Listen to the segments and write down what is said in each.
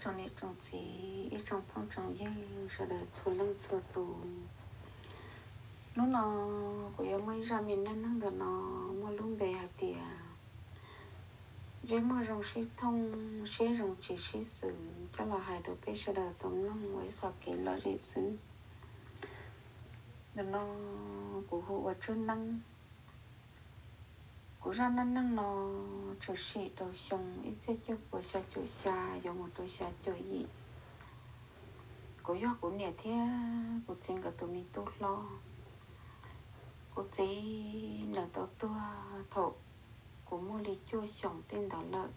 tsoom niam tsoom txiv, ib tsoom phooj tsoom ywg sawv daws txhua leej txhua tus. Hnub no kuv yuav muaj ib zaj me neej neeg ntawm no muaj lub npe hais tias ntsej muag zoo sib thooj, siab zoo tsis sib xws, coj los hais rau peb sawv daws tau mloog ua ib qho kev lom zem xwb. Ntawm no kuv hu ua Tswb Neeb. Kuv zaj neej neeg no tshwm sim rau xyoo ib txhiab cuaj puas xya caum xya yuav mus rau xya caum yim. Kuv yog kuv niam thiab kuv txiv nkawd tus me tub hlob. Kuv txiv nws tau tuag thaum kuv muaj li cuaj xyoos tej ntawd lawm.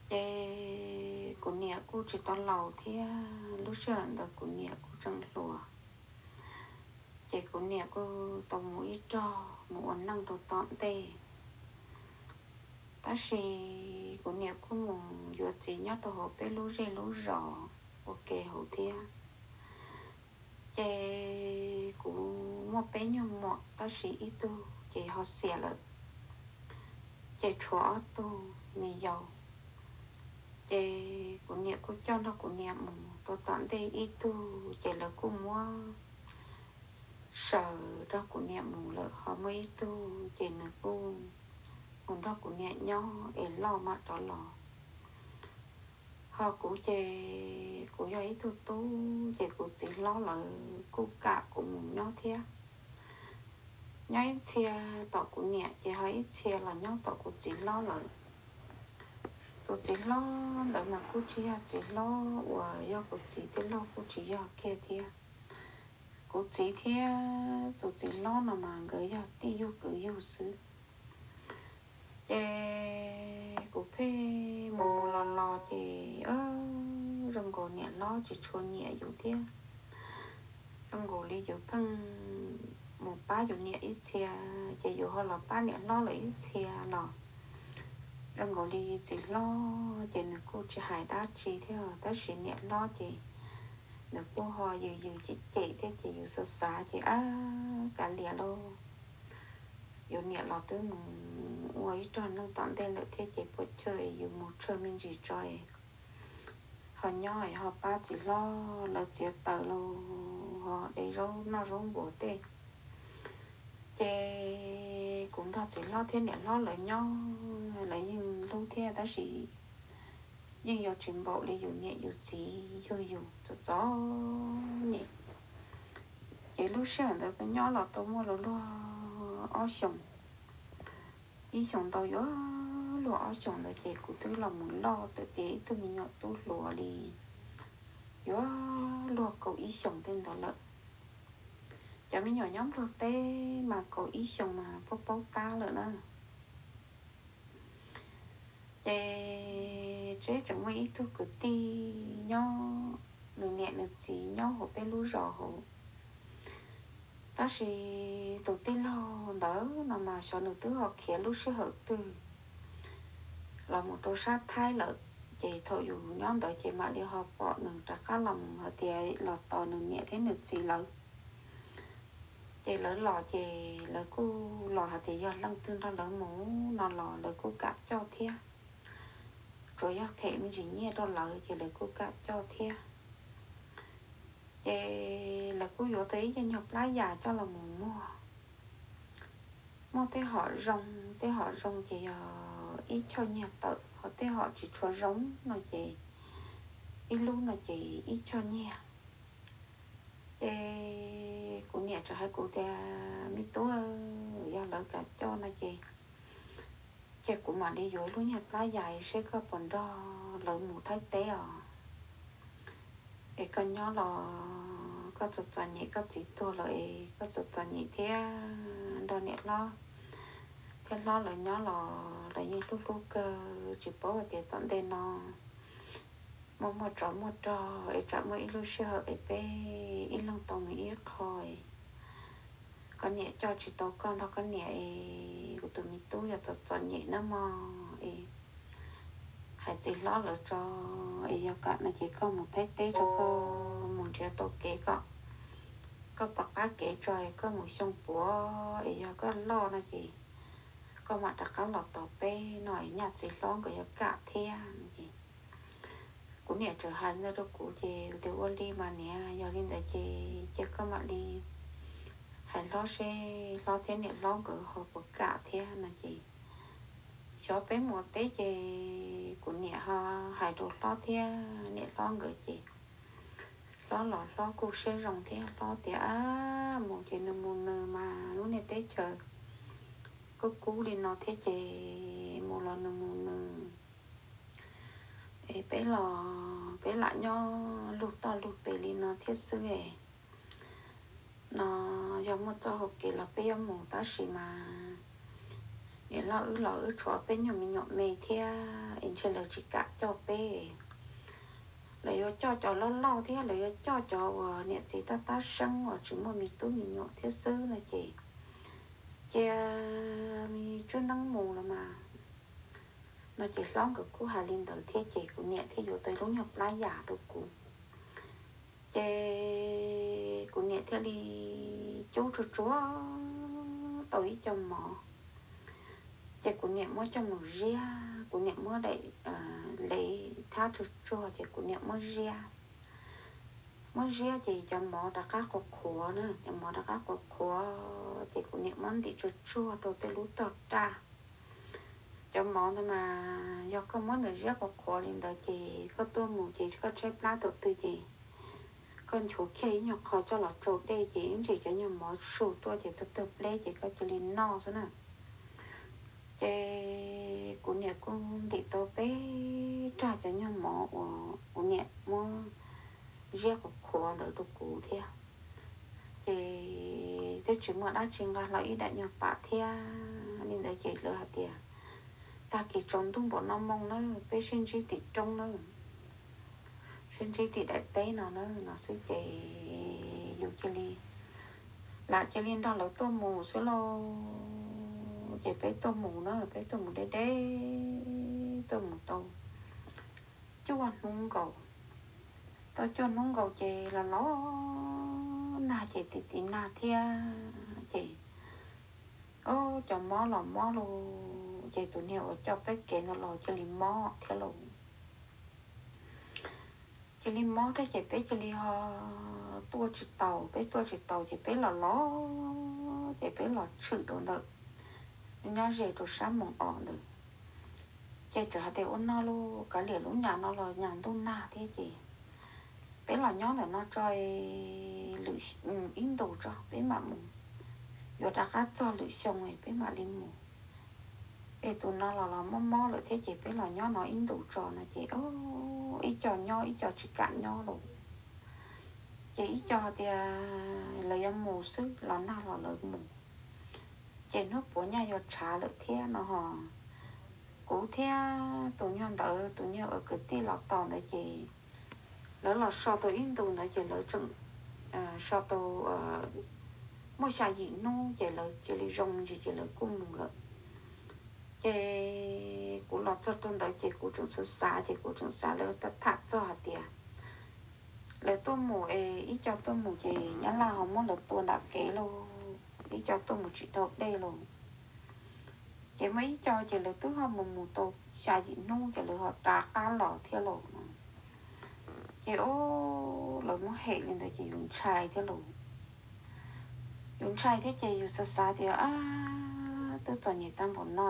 Ces kuv niam kuj tsis tau laus thiab, lub sij hawm ntawd kuv niam kuj tseem hluas. Ces kuv niam kuj tau mus ib rog mus ua neej rau tom ntej. Tab sis kuv niam kuj mus yuav txiv nyob rau hauv peb lub zej lub zos ua ke hauv thiab. Ces kuv muaj peb nyuag muam, tab sis ib tug ces ho xiam lawm, ces tshuav ob tug me yau. Ces kuv niam kuj coj nrog kuv niam mus rau tom ntej ib tug, ces lawv kuj muab saws nrog kuv niam mus lawm. Ho muaj ib tug ces nws kuj mus nrog kuv niam nyob es loj mam rov los. Ho kuv ces kuv yog ib tug tub, ces kuv txiv hlob lawv kuj kam kuv mus nyob thiab. Nyob ib txhia tom kuv niam, ces ho ib txhia los nyob tom kuv txiv hlob lawv. Tus txiv hlob ntawd mas kuj tsis yog txiv hlob uas yog kuv txiv tij laug, kuj tsis yog kiag thiab. Kuv txiv thiab tus txiv hlob no mas nkawd yog tij yug kwv yug xwb. Ces kuv pheej mus mus los los ces zoo nkaus niam hlob tsis tshua nyiam yus thiab. Zoo nkaus li yus pheej mus pab yus niam ib txhia, ces yus ho los pab niam hlob lawv ib txhia los zoo nkaus li txiv hlob ces nws kuj tsis hais dab tsi thiab, tab sis niam hlob ces nws kuj ho yws yws cem cem thiab, ces yus xav xav ces ab, kav liam lauj, yus niam los twb mus ua ib rog neej tom ntej lawm thiab, ces puas chawj yus mus tshawj me ntsis tso, ho nyob ho pab txiv hlob lawv txiav taws los ho de zaub noj zaub npua tej. Ces kuv nrog txiv hlob thiab niam hlob lawv nyob, lawv yeej hlub thiab, tab sis yeej yuav tsis npaum li yus niam yus txiv yug yus txom txom nyem. Ces lub sij hawm ntawd kuv nyob los tau muaj luag ob xyoos, ib xyoos ntau yuav luag ob xyoos ntawd ces kuv twb los mus loj tawm tias ib tug me nyuam tub hluas li yuav luag kaum ib xyoos tej ntawd lawm. Cov me nyuam nyob Nplog teb mas kaum ib xyoos mas paub paub tab lawm na. Ces tseem muaj ib tug kwv tij nyob, nws niam nws txiv nyob hauv peb lub zos hauv. Tab sis tus tij laug ntawd no mas xyov nws twb ho khiav lub sij hawm twg los mus rau sab Thaib lawm. Ces thaum yus nyob ntawd ces mam li ho pom nws rov qab los mus hais tias los tos nws niam thiab nws txiv lawv. Ces lawv los ces lawv kuj los hais tias yog leej twg nrog lawv mus no los lawv kuj kam coj thiab. Tsuas yog them me ntsis nyiaj rau lawv ces lawv kuj kam coj thiab. Ces lawv kuj yuav tau ib co nyuag plab yas coj los mus muag. Muaj tej hom zoo, tej hom zoo ces yog ib choj nyiaj tawm, ho tej hom tsis tshua zoo no ces ib lub no ces ib choj nyiaj. Ces kuv niam txawm hais kuv tias, me tub, yog lawv kam coj no ces cia kuv mam li yuav ib lub nyuag plab yas seb koj puas nrog lawv mus Thaib teb os. Es koj nyob los koj txom txom nyem, koj txiv tuag lawm es koj txom txom nyem thiab, nrog niam hlob thiab hlob lawv nyob los lawv yeej hlub hlub kawg, tsis paub hais tias tom ntej no muaj muaj tsov muaj rog es tsam muaj ib lub sij hawm es peb ib leeg tau mus ib qho, koj niam coj tsis tau koj nrog koj niam es kuv tus me tub yog txom txom nyem nawb mog. Es hais txiv hlob lawv tso, es yog kam no ces koj mus Thaib teb tso, koj mus nrhiav tau kev kom koj pom qab kev tso, koj mus xyoo puav es yog koj loj no ces koj mam rov qab los tos peb no, nyaj txiv hlob nkawd yuav kam thiab no es. Kuv niam txawm hais li ntawd rau kuv ces kuv tias ua li mas niam, yog li ntawd ces cia koj mam li hais hlob seb hlob thiab niam hlob nkawd ho puas kam thiab no ces xyov peb mus teb ces kuv niam ho hais rau hlob thiab niam hlob nkawd ces hlob los hlob kuj siab zoo thiab hlob tias mus ces nws mus nws mas lub niag teb chaws kub kub li no thiab ces mus los nws mus nws. Es peb los peb lam nyob lug toj lug pes li no thiab xwb es no yog muaj txoj hau kev los peb yuav mus tab sis mas niam loj wb los wb tshuav peb nyuag me nyuam me thiab es ntshe lawv tsis kam coj peb. Lawv yuav coj cov loj loj thiab lawv yuav coj cov uas niam txiv tab tab seeb uas tsis muaj me tub me nyuam thiab xwb no ces cia me tswb neeb mus los mas no ces hlob nkawd kuj hais li ntawd thiab ces kuv niam thiaj yuav tau lub nyuag plab yam rau kuv. Ces kuv niam thiaj li cub tsuag tsuag tau ib co mov. Ces kuv niam muab coj mus ziab, kuv niam muab daim lev thab tsuag tsuag ces kuv niam muab ziab. Muab ziab ces cov mov rov qab qhuav qhuav na, cov mov rov qab qhuav qhuav ces kuv niam muab ntim tsuag tsuag rau tej lub tog raj. Cov mov ntawd mas yog koj muab nws ziab qhuav qhuav li ntawd ces koj tuaj mus ces koj tshaib plab thaum twg ces koj nchuav kiag ib nyuag qho coj los tsau dej ces ib ntsis cov nyuag mov su tuaj ces tawg tawg pleb ces koj cia li noj xwb na. Ces kuv niam kuj ntim tau peb rag cov nyuag mov uas kuv niam muab ziab qhuav qhuav ntawd rau kuv thiab. Ces twb tsis muaj dab tsi nqa hlo ib daim nyuag pam thiab li ntawd ces lawv hais tias tag kis tsaus ntuj npaum no moo na peb sib ntsib tim roob na, sib ntsib tim daim teb no na no xwb ces yus cia li, lam cia li nrog lawv tuaj mus xwb lauj. Ces peb tuaj mus na, peb tuaj mus deb deb, tuaj mus tau cuaj hnub nkaus. Tau cuaj hnub nkaus ces los los nag ces tiv tiv nag thiab ces, o, cov mob los mob lauj, ces tus niag uas coj peb kev ntawd los cia li mob thiab lauj. Cia li mob thiab ces peb cia li ho tuaj tsis taus, peb tuaj tsis taus ces peb los los, ces peb los tshwm rau ntawm nyob ze rau sab Moos Os ntawd. Ces txawm hais tias ua no lauj, kav liam lub nyam no los nyam ntuj nag thiab ces peb los nyob ntawm no tso, lwm, ib ntus tso peb mam mus, yuav rov qab txog lwm xyoo peb mam li mus. Es tus no los los mob mob lawm thiab ces peb los nyob no ib ntus tso no ces ib co nyob ib co tsis kam nyob lauj. Ces ib co tias lawv yuav mus xwb, los nag los lawv mus. Ces hnub puav nyaj yuav tshav lawm thiab no ho kuv thiab tus nyuag ntawd, tus nyuag uas kwv tij los tos ntawd ces lawv los so tau ib ntus ntawd ces lawv tseem so tau muaj xya yim hnub ces lawv cia li zoo ntsis ces lawv kuj mus lawm. Ces kuv los txog rau ntawd ces kuv tseem xav xav ces kuv tseem xav lawv tham txog hais tias lawv tuaj mus es ib co tuaj mus ces nyab laj ho muab lawv tua nram kev lauj, ib co tuaj mus tsis dhau dej lauj. Ces muaj ib co ces lawv twb ho mus mus tau xya yim hnub ces lawv ho rov qab los thiab lauj. Ces o, lawv muab hem li ntawd ces yus ntshai thiab lauj. Yus ntshai thiab ces yus xav xav tias, ab, twb txom nyem tag npaum no,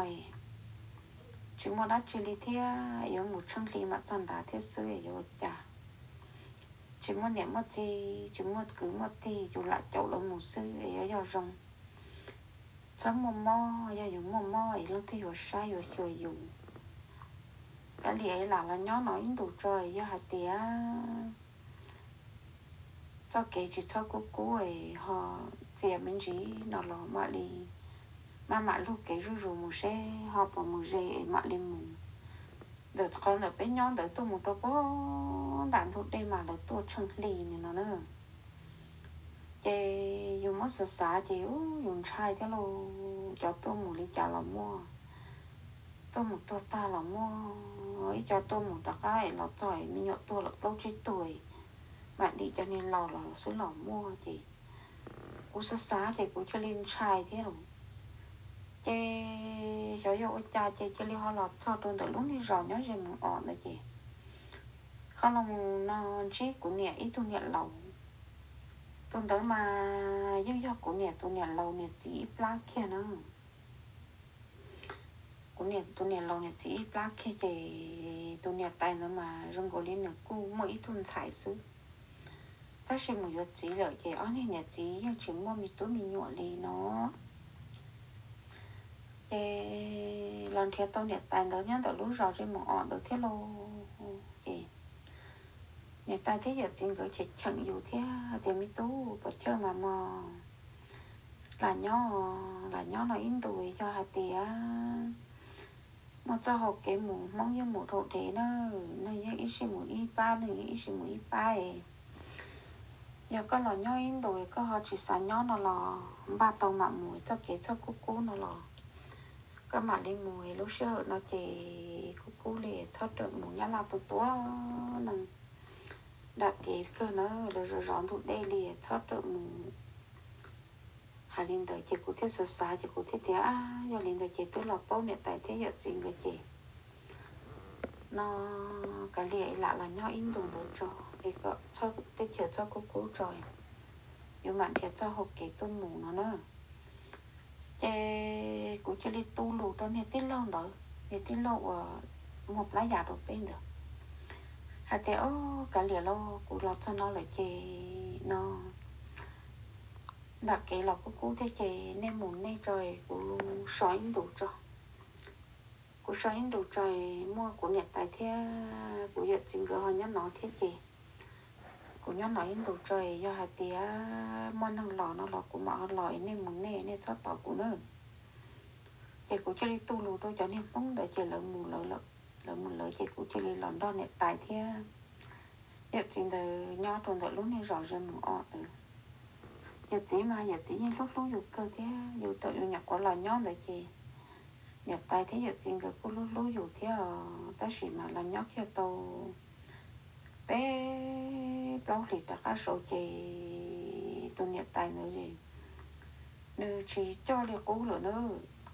tsis muaj dab tsi li thiab, yuav mus tsheej hli mam txog nrad thiab xwb yuav ua cas. Tsis muaj niam muaj txiv, tsis muaj kwv muaj tij, yus lam caum lawv mus xwb es yuav yog zoo. Txhob muaj mob, yog yus muaj mob es leej twg yuav saib yuav xyuas yus. Kav liam lam los nyob no ib ntus tso, yog hais tias txoj kev tsis txhob kub kub es ho txias me ntsis no los mam li maj mam lug kev zuj zus mus seb ho puas mus ze es mam li mus. Ntawm qhov ntawm peb nyob ntawd tuaj mus rau pem nram ntug dej mas lawv tuaj tsheej hli li no na. Ces yus muab xav xav ces yus ntshai thiab lauj, cov tuaj mus li cas los muaj, tuaj mus tuag tag los muaj, ib co tuaj mus rov qab es los txog me nyuam tuag lawm plaub tsib tug, mam dim cov niag laus los xwb los muaj ces kuv xav xav ces kuv cia li ntshai thiab lauj. Ces xyov yog ua cas ces cia li ho los txog rau ntawm lub niag zos nyob ze Moos Os ntawd ces Tau los mus no ntsib kuv niam ib tug niam laus. Tus ntawd mas yeej yog kuv niam tus niam laus niam txiv ib plab kiag na. Kuv niam tus niam laus niam txiv ib plab kiag ces tus niam tais ntawd mas zoo nkaus li nws kuj muaj ib tug ntxhais xwb, tab sis mus yuav txiv lawm ces ob niag niam txiv yeej tsis muaj me tub me nyuam li no. Ces los nrhiav tau niam tais ntawd nyob ntawm lub zos Zej Moos Os ntawd thiab lauj. Ces niam tais thiab yawm txiv nkawd cheem cheem yus thiab tias, me tub, puas chawj mas mog, lam nyob, lam nyob no ib ntus, yog hais tias muaj txoj hau kev mus Hmoob yeej mus dhau dev na, neeg yeej ib sij mus ib pab, neeg yeej ib sij mus ib pab es yog koj los nyob ib ntus koj ho tsis xav nyob no los npaj tau mam mus, txoj kev txhob kub kub no los koj mam li mus, lub sij hawm no ces kub kub li, txhob rawm mus, Nyab Laj tu tua neeg nram kev kawg na, lawv zov zov ntug dej li, txhob rawm mus. Hais li ntawd ces kuv thiaj xav xav ces kuv thiaj tias, yog li ntawd ces twb los paub niam tais thiab yawm txiv nkawd ces no kav liam lam los nyob ib ntus ntawd tso, es kom teb chaws txhob kub kub tso, yuav mam nrhiav txoj hau kev tuaj mus no na. Ces kuv cia li tu lus rau niag tij laug ntawd, niag tij laug uas muag plab yas rau peb ntawd, hais tias, o, kav liam lauj, kuv los txog no lawm ces no nram kev los kub kub thiab ces nej mus nej tso, kuv so ib ntus tso. Kuv so ib ntus tso, muaj kuv niam tais thiab kuv yawm txiv nkawd ho nyob no thiab ces kuv nyob no ib ntus tso, yog hais tias muaj neeg los no los kuv mam ho los, es nej mus nej, nej txhob tos kuv na. Ces kuv cia li tu lus rau cov niag Hmoob ntawd ces lawv mus lawv lawm, lawv mus lawv ces kuv cia li los nrog niam tais thiab yawm txiv ntawd nyob rau ntawm lub niag zos Zej Moos Os ntawd. Yawm txiv mas yawm txiv yeej hlub hlub yus kawg thiab, yus thaum yus nyuam qhuav los nyob ntawd ces niam tais thiab yawm txiv nkawd kuj hlub hlub yus thiab os, tab sis mas los nyob kiag tau peb plaub hlis rov qab saud ces tus niam tais ntawd nws tsis coj li qub lawm na.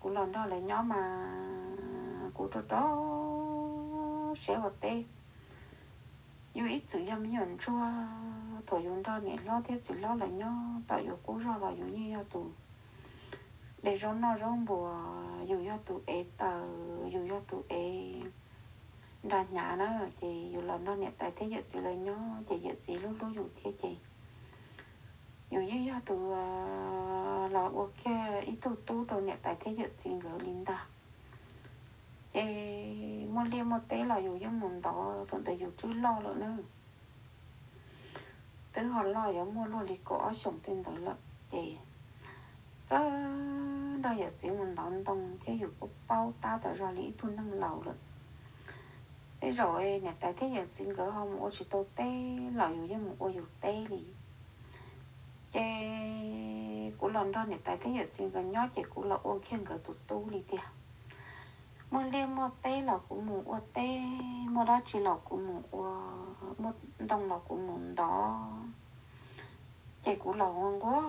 Kuv los nrog lawv nyob mas kuv rau rau siab ua teb. Yus ib txwm yog me nyuam ntsuag, thaum yus nrog niam hlob thiab txiv hlob lawv nyob, thaum yus qub zog los yus yeej yog tus de zaub noj zaub npuas, yus yog tus ev taws, yus yog tus ev nra hnyav na. Ces yus los nrog niam tais thiab yawm txiv lawv nyob ces yawm txiv hlub hlub yus thiab ces yus yeej yog tus los ua kiag ib tug tub rau niam tais thiab yawm txiv nkawd li ntag. Ces muaj liaj muaj teb los yus yeej mus ntov, thaum ntawd yus twb loj lawm na. Twb ho loj yuav muaj luag li kaum ob xyoos tej ntawd lawm ces txawm nrog yawm txiv mus ntov ntoo thiab yus kuj paub tab tom zog li ib tug neeg laus lawm. Tej zaum niam tais thiab yawm txiv nkawd ho mus ua tsis tau teb los yus yeej mus ua yus teb li. Ces kuv los nrog niam tais thiab yawm txiv nkawd nyob ces kuv los ua kiag nkawd tus tub li tiag. Muaj liaj muaj teb los kuv mus ua teb, muaj dab tsi los kuv mus ua, muaj ntoo los kuv mus ntov. Ces kuv los ua nquag,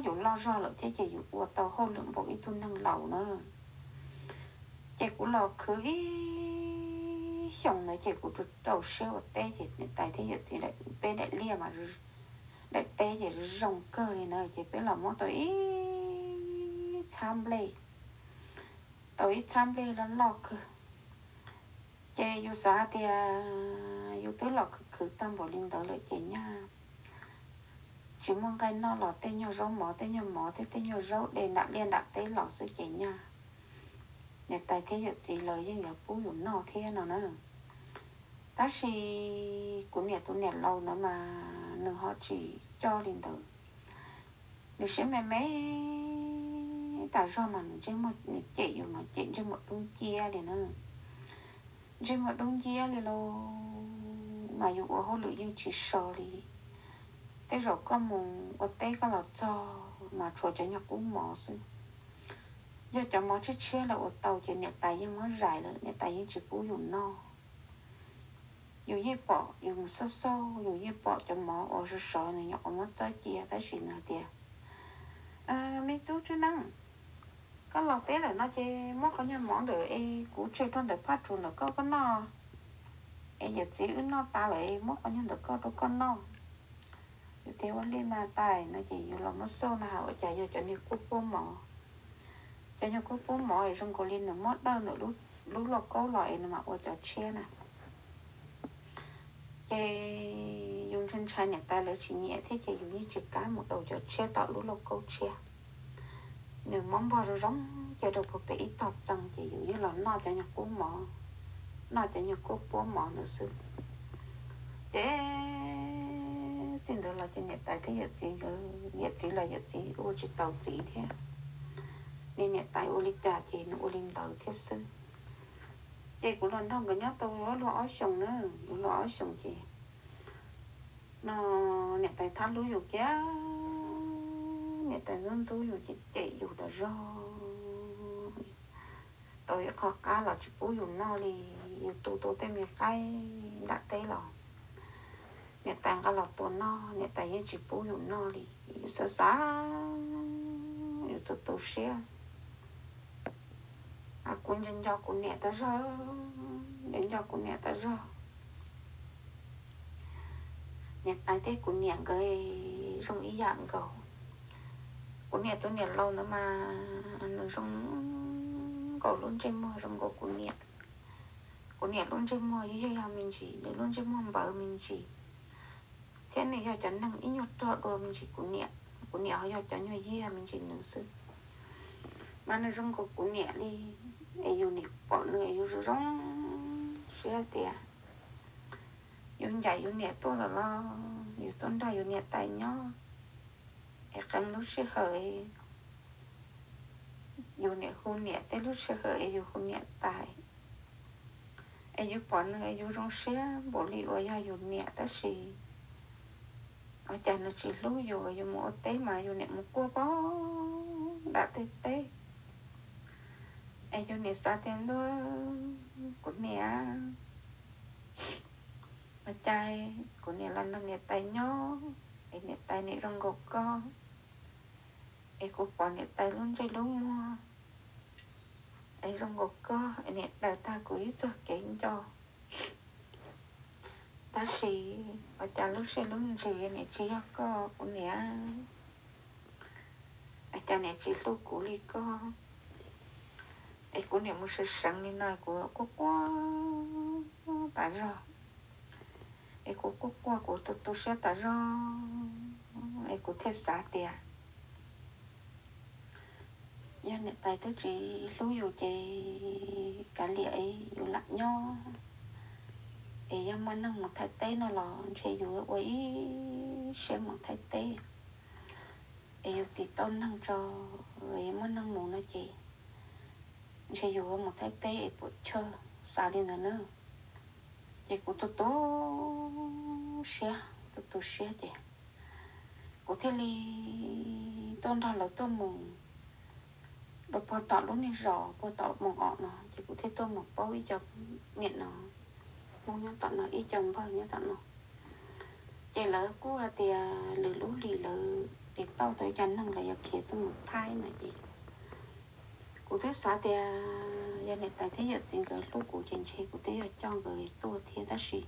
yus loj zog lawm thiab ces yus ua tau hauj lwm npaum ib tug neeg laus na. Ces kuv los khwv ib xyoos ntawd ces kuv rau rau siab ua teb ces niam tais thiab yawm txiv peb daim liaj mas, daim teb ces zoo kawg li na, ces peb los muab tau ib txhab nplej, tau ib txhab nplej loj loj kawg. Ces yus xav tias yus twb los khwv khwv tag npaum li ntawd lawm ces nyaj tsis muaj nqaij noj los tej nyuag zaub mov, tej nyuag mov thiab tej nyuag zaub de nram liaj nram teb los xwb ces nyaj niam tais thiab yawm txiv lawv yeej yuav pub yus noj thiab no na. Tab sis kuv niam tus niam laus ntawd mas nws ho tsis coj li ntawd. Nws siab me me tas zog mas nws ntsej muag, nws cem yus mas cem ntsej muag dub nciab li na. Ntsej muag dub nciab li lauj, mas yus ua hauj lwm yeej tsis so li. Tej zaum koj mus ua teb koj los txog mas tshuav cov nyuag qub mov xwb. Yog cov mov tshiab tshiab lawv ua tau ces niam tais yeej muab zais lawm, niam tais yeej tsis pub yus noj. Yus yeej pom, yus mus xauj xauj yus yeej pom cov mov uas sov sov nws nyuam qhuav muab txawb cia, tab sis nws hais tias, me tub Tswb Neeb, koj los teb lawm no ces muab qhov nyuag mov ntawm es kuv tseg rau ntawm phaj tsuv ntawm koj, koj noj. Es yawm txiv, wb noj tas lawm, muab qhov nyuag ntawm koj rau koj noj. Yus tias ua li mas tais no ces yus los muab xauj na has ua cas yog cov niag kuj puab mov. Cov niag kuj puab mov es zoo nkaus li nws muab dawj ntawm lub lauj kaub los es nws mam ua cov tshiab na. Ces yus ntshai ntshai niam tais lawv tsis nyiam thiab ces yus yeej tsis kam mus daus cov tshiab tom lub lauj kaub tshiab. Nws muab npog zoo zoo cia rau puag pem ib tog txee ces yus yeej los noj cov nyuag qub mov, noj cov nyuag kuj puab mov ntawd xwb. Ces txij ntawd los ces niam tais thiab yawm txiv nkawd, yawm txiv los yawm txiv ua tsis taus txiv thiab, niam tais ua li cas ces nws ua li ntawd thiab xwb. Ces kuv los nrog nkawd nyob tau luag ob xyoos na, kuv luag ob xyoos ces no niam tais thab hlub yus kiag, niam tais ntxub ntxub yus cem cem yus tas zog. Tau ib qho qab los tsis pub yus noj li, yus tu tau tej me qaib nram teb los niam tais nqa los tua noj, niam tais yeej tsis pub yus noj li. Yus xav xav, yus tu tu siab. Kuv nco nco kuv niam tas zog, nco nco kuv niam tas zog. Niam tais thiab kuv niam nkawd zoo ib yam nkaus. Kuv niam tus niam laus ntawd mas nws zoo nkaus lub ntsej muag zoo nkaus kuv niam. Kuv niam lub ntsej muag yog yog me ntsis, nws lub ntsej muag npawv me ntsis, thiab nws yog cov neeg ib nyuag rog dua me ntsis kuv niam. Kuv niam ho yog cov nyuag yiag me ntsis nws xwb. Mas nws zoo nkaus kuv niam li, es yus nim pom nws es yus zoo zoo siab tias yus ncaim yus niam tuaj lawm los yus tuaj nrog yus niam tais nyob, es qee lub sij hawm yus niam hu niam, tej lub sij hawm es yus hu niam tais. Es yus pom nws es yus zoo siab npaum li uas yog yus niam, tab sis ua cas nws tsis hlub yus, yus mus ua teb mas yus niam mus quaj pog nram tej teb. Es yus niam xav tias ntuj, kuv niam, ua cas kuv niam los nrog niam tais nyob es niam tais nim zoo nkaus koj, es kuv pom niam tais lub ntsej lub muag es zoo nkaus koj, es niam daws tag kuv ib txoj kev nco. Tab sis ua cas lub siab lub ntsws niam tsis yog koj kuv niam, ua cas niam tsis hlub kuv li koj. Es kuv niam mus seev seev li no kuv quaj quaj tas zog, es kuv quaj quaj kuv tu tu siab tas zog, es kuv thiaj xav tias yog niam tais twb tsis hlub yus ces kav liam, yus lam nyob, es yog muaj neeg mus Thaib teb no los ntshe yus ua ib siab mus Thaib teb, es yus tiv tauj neeg tso, es muaj neeg mus no ces ntshe yus mus Thaib teb es puas chawj, xav li ntawd na. Ces kuv tu tu siab, tu tu siab ces kuv thiaj li tuaj nrog lawv tuaj mus rau puag tom lub niag zos puag tom moos os no, ces kuv thiaj tuaj mus paub ib co niam no, Hmoob nyob tom no, ib co npawg nyob tom no. Ces lawv kuj hais tias lwm lub hlis lawv tiv tauj tau ib co neeg los yog khiav tuaj mus Thaib no ces kuv twb xav tias yog niam tais thiab yawm txiv nkawd hlub kuv ces ntshe kuv twb yog coj nkawd tuaj thiab, tab sis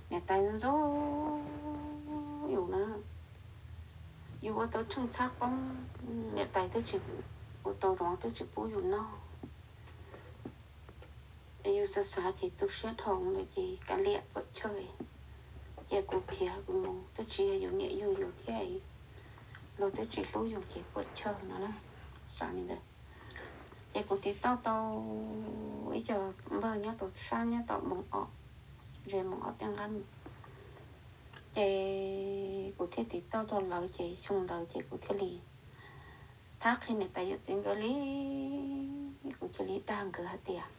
niam tais ntxub yus na, yus ua tau tsheej txhab qoob, niam tais twb tsis, ua tau zoo twb tsis pub yus noj. Es yus xav xav ces tu siab dhau lawm ces kav liam puas chawj, cia kuv khiav kuv mus, twb tsis yog yus niam yug yus thiab, luag twb tsis hlub yus ces puas chawj no na, xav li ntawd. Ces kuv tiv tauj tau ib co npawg nyob rau sab nyob tom moos os, ze moos os caj nqab mus. Ces kuv thiaj tiv tauj tau lawv ces xyoo ntawd ces kuv thiaj li thab qhia niam tais yawm txiv nkawd li, kuv cia li dag nkawd hais tias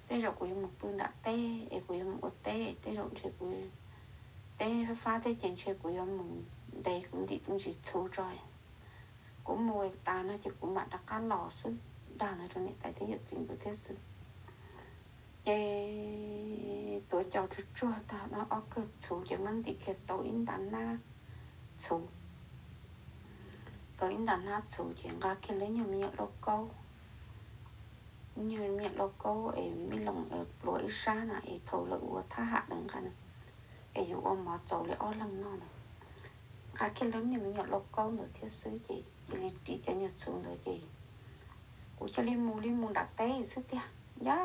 tej zaum kuv yuav mus pw nram teb es kuv yuav mus ua teb, tej zaum ntshe kuv teb fab fab thiab ces ntshe kuv yuav mus ntes kuv ntim ntsis txhuv tso, kuv mus tas no ces kuv mam rov qab los xwb, dag ntawd rau niam tais thiab yawm txiv nkawd thiab xwb. Ces tuav cos tsuag tsuag tag no ob kawg txhuv ces muab ntim kiag tau ib nta hnab txhuv, tau ib nta hnab txhuv ces nqa kiag lub nyuag me nyuam lauj kaub niag me nyuam lauj kaub es me loos pluav ib sab na es thaum lawv ua thab ham lawv nqa, es yus ua mov txaus li ob leeg noj na. Nqa kiag lub niag me nyuam lauj kaub ntawd thiab xwb ces cia li ris cov nyuag txhuv ntawd ces kuv cia li mus li mus nram teb xwb tiag, ncaj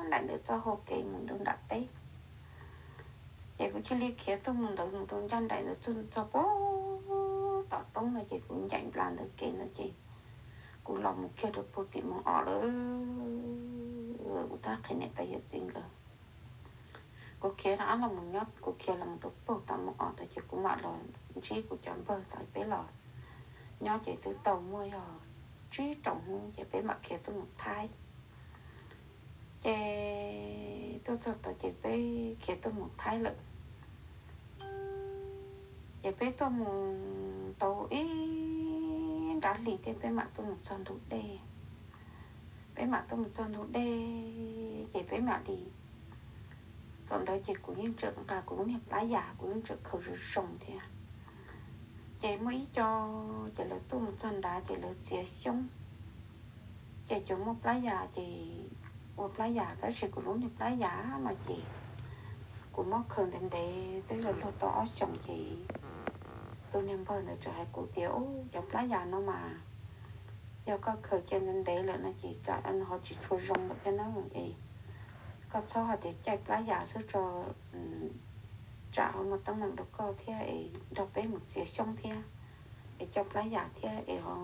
nraim ntawm txoj hau kev mus rau nram teb. Ces kuv cia li khiav tuaj mus ntawd mus rau ncaj nraim ntawd txog txog puag tom roob no ces kuv ncaim nplas ntawd kev ntawd ces kuv los mus kiag rau puag tim moos os lawm. Kuv tab qhia niam tais yawm txiv nkawd, kuv khiav rov qab los mus nyob, kuv khiav los mus rau puag tom moos os ntawd ces kuv mam los ntsib kuv cov npawg tod peb los nyob ces twb tau muaj yog tsib rau hnub ces peb mam khiav tuaj mus Thaib. Ces tuaj txog tod ces peb khiav tuaj mus Thaib lawm. Ces peb tuaj mus tau ib nrab hlis thiab peb mam tuaj mus txog ntug dej. Peb mam tuaj mus txog ntug dej ces peb mam li, thaum ntawd ces kuv yeej tseem nqa kuv lub niag plab yas, kuv yeej tseem khaws zoo zoo thiab. Ces muaj ib co, ces lawv tuaj mus txog nrad ces lawv txiav xyoob, ces cov muaj plab yas ces ua plab yas, tab sis kuv lub niag plab yas no ces kuv muab khaws ntev ntev twb luag luag tau ob xyoos ces tus niag npawg ntawd txawm hais kuv tias, Ub, cov plab yas no mas yog koj khaws cia ntev ntev lawm no ces tsam ho tsis tshua zoo lawm thiab na, es koj txhob hais tias caij plab yas xwb tso, tsam ho muaj teeb meem rau koj thiab es nrog peb mus txiav xyoob thiab, es coj plab yas thiab es ho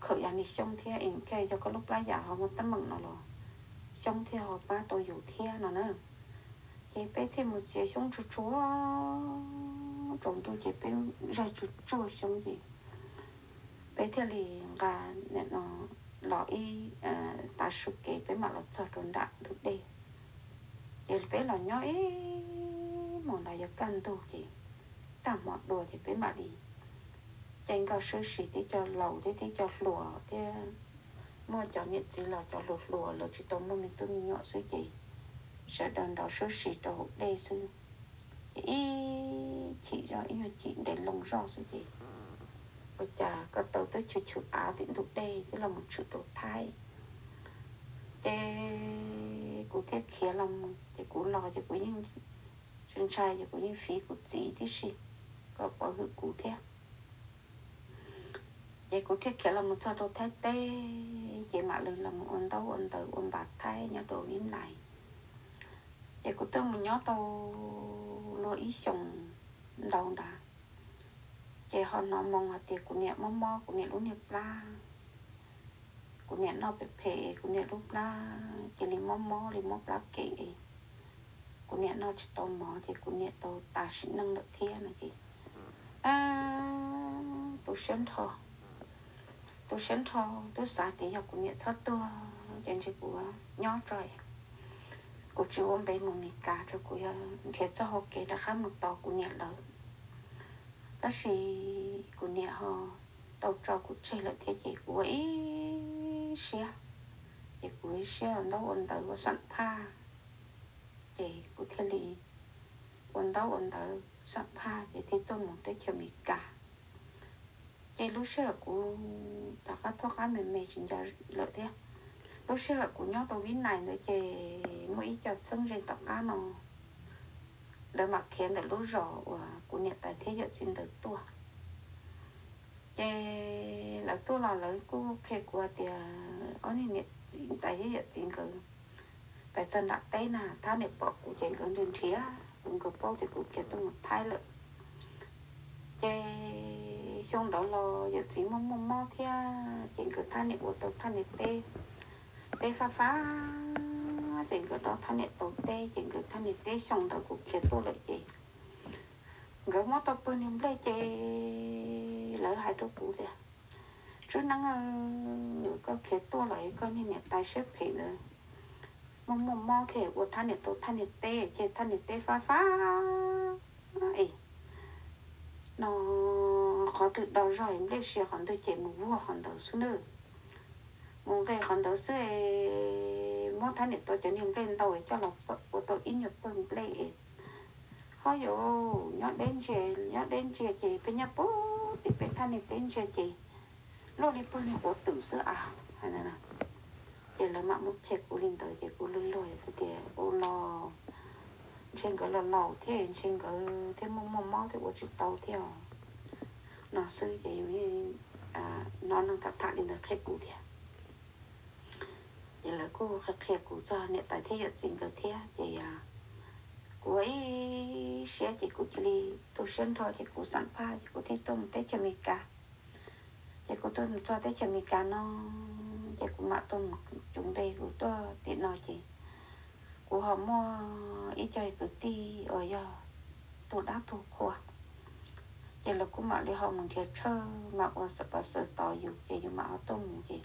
khaws yas ni xyoob thiab es thiaj yog koj lub plab yas ho muaj teeb meem no los xyoob thiaj ho pab tau yus thiab no na. Ces peb thiaj mus txiav xyoob tsuag tsuag, tsaus ntuj ces peb zaig tsuag tsuag xyoob ces peb thiaj li nqa no los ib tav su kev peb mam los txog rau nram ntug dej. Ces peb los nyob ib hmos nrad yuav kaj ntug ces tag hmo dua ces peb mam li caij nkoj sib sis, tib co laus thiab tib co hluas thiab muaj cov niam txiv los cov hluas hluas lawv tsis tau muaj me tub me nyuam xwb ces sawv daws nrov sib sis rau hauv dej xwb. Ces ib chim zoj ib nyuag chim ntev loo zoj xwb ces ua cas ko taw twb chwv chwv av tim ntug dej twb los mus tshwm rau Thaib. Ces kuv thiaj khiav los mus, ces kuv los ces kuv yeej ntshai ntshai ces kuv yeej fiv kuv txiv tib si kom pov hwm kuv thiab. Ces kuv thiaj khiav los mus txog rau Thaib teb, ces mam li los mus ua ntaub ua ntawv ua npas Thaib nyob rau Vib Nais. Ces kuv twb mus nyob tau luag ib xyoos ntau nrad, ces ho hnov moo hais tias kuv niam mob mob kuv niam lub niag plab, kuv niam noj phem phem, kuv niam lub plab cia li mob mob li mob plab kem, kuv niam noj tsis tau mov ces kuv niam tau tas sim neej lawm thiab no ces tu siab nrho, tu siab nrho, twb xav tias yog kuv niam txhob tuag ces ntshe kuv nyob tso, kuv tsis ua npe mus Mes Kas tso, kuv yog nrhiav txoj hau kev rov qab mus tos kuv niam lawm. Tab sis kuv niam ho tau tso kuv tseg lawm thiab ces kuv ua ib siab, ces kuv ua ib siab ua ntaub ua ntawv ua xam phaj, ces kuv thiaj li ua ntaub ua ntawv xam phaj ces thiaj tuaj mus teb chaws Amelikas. Ces lub sij hawm kuv rov qab thoob qab me me tsis nco lawm thiab, lub sij hawm kuv nyob rau Vib Nais ntawd ces muaj ib co txheeb ze tom qab no lawv mam khiav ntawm lub zos uas kuv niam tais thiab yawm txiv ntawd tuaj. Ces lawv tuaj los lawv kuj qhia kuv hais tias ob niag niam txiv tais thiab yawm txiv nkawd pais txog nram teb na, thab niam pom kuv ces nkawd nrhiav nrhiav kuv, nkawd paub tias kuv khiav tuaj mus Thaib lawm. Ces xyoo ntawd los yawm txiv muaj muaj mob thiab ces nkawd thab niam ua tau thaj niam teb, teb fab fab, ces nkawd dob thaj niam tau teb ces nkawd thaj niam teb xyoo ntawd kuv khiav tuaj lawm ces nkawd muab tau pawg niag nplej ces lawv hais rau kuv tias, Tswb Neeb, koj khiav tuaj los koj niag niam tais siab phem ntawd muaj muaj mob thiaj ua thaj niam tau thaj niam teb ces thaj niam teb fab fab es no qhov twg do zog nplej sia qhov ntawd ces mus vuag qhov ntawd xwb nawb. Mus nqes qhov ntawd xwb es muab thaj niam tau cov niag nplej ntau coj los ua tau ib nyuag pawg nplej es ho yuav nyob deb ntsia, nyob deb ntsia ces peb nyob puag tim peb thaj niag teb ntsia ces luaj li pawg niag quav twm xwb a. Hais ntawd na, Ces lawv mam muab qhia kuv li ntawd ces kuv luag luag tias ua los ntshe nkawd los laus thiab ntshe nkawd thiaj muaj muaj mob thiab ua tsis tau thiab no xwb ces yus hnov neeg tham tham li ntawd qhia kuv thiab. Ces lawv kuj qhia qhia kuv txog niam tais thiab yawm txiv nkawd thiab ces kuv ua ib siab ces kuv cia li tu siab nrho ces kuv xam phaj ces kuv thiaj tuaj mus teb chaws Amelikas. Ces kuv tuaj mus txog teb chaws Amelikas no ces kuv mam tuaj mus cuv npe kuv tuaj tim no ces kuv ho muaj ib co kwv tij uas yog tus dab tus qhua ces lawv kuj mam li ho mus nrhiav tshawj mam ua xeem pas xaws tos yus ces yus mam ho tuaj mus ces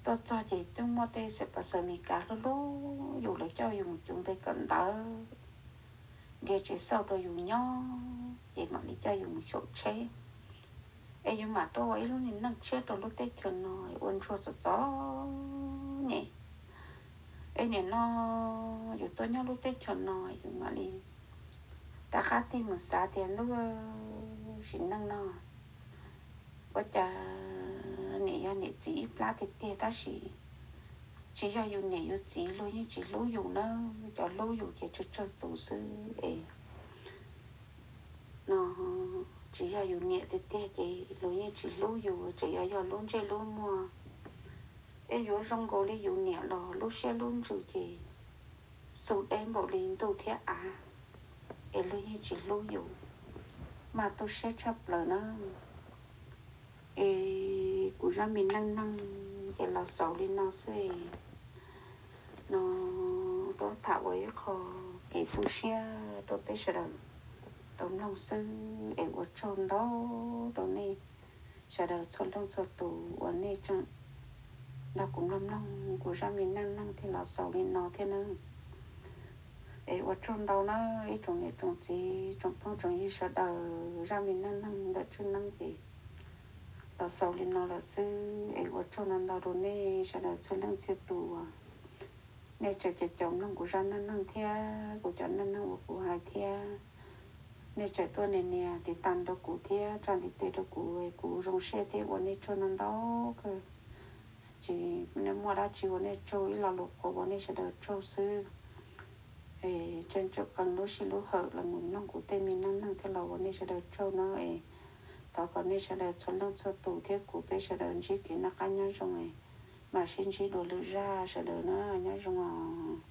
tuaj txog ces twb muaj tej xeem pas xaws Amelikas hlub hlub yus lawv coj yus mus cuv npe kawm ntawv nrhiav tsev xauj rau yus nyob ces mam li coj yus mus xyaum tsheb es yus mam tuaj ua ib lub niag neej tshiab rau lub teb chaws no ua ntsuag txom txom nyem. Es nim no yus tuaj nyob lub teb chaws no yus mam li rov qab tig mus xav tias ntuj, sim neej no ua cas niam yog niam txiv ib plab tiag tiag tab sis tsis yog yus niam yus txiv luag yeej tsis hlub yus na. Cov hlub yus ces tsawg tsawg tus xwb es no tsis yog yus niam tiag tiag ces luag yeej tsis hlub yus, tseem yuav yog lub ntsej lub muag. Es yuav zoo nkaus li yus niam los lub siab lub ntsws ces xu deb npaum li ntuj thiab av, es luag yeej tsis hlub yus, mas tu siab tshaj plaws na. Es kuv zaj me neej neeg ces los xaus li no xwb no, tuaj tham ua ib qho kev tu siab rau peb sawv daws tau mloog xwb es ua tsaug ntau rau nej sawv daws txhua leej txhua tus uas nej tseem nrog kuv mloog mloog kuv zaj me neej neeg thiaj los xaus li no thiab nawb. Es ua tsaug ntau na ib tsoom niam tsoom txiv tsoom phooj tsoom ywg sawv daws, zaj me neej neeg ntawm Tswb Neeb ces los xaus li no lawm xwb es ua tsaug ntau ntau rau nej sawv daws txhua leej txhia tus uas nej tseem caum caum mloog kuv zaj neej neeg thiab kuv cov neej neeg uas kuv hais thiab nej tseem tuaj nias nias tiv tas rau kuv thiab tsa ntiv tes rau kuv es kuv zoo siab thiab ua nej tsaug ntau ntau kawg. Tsis muaj dab tsi ua nej tsaug, ib lo lus qhuas ua nej sawv daws tsaug xwb. Es tseem tsum qee lub sij lub hawm los mus mloog kuv tej me neej neeg thiab los ua nej sawv daws tsaug na es thov kom nej sawv daws txhua leej txhua tus thiab kuv peb sawv daws ntsib kev noj qab nyob zoo es mam sib ntsib dua lwm zaj sawv daws na, nyob zoo os.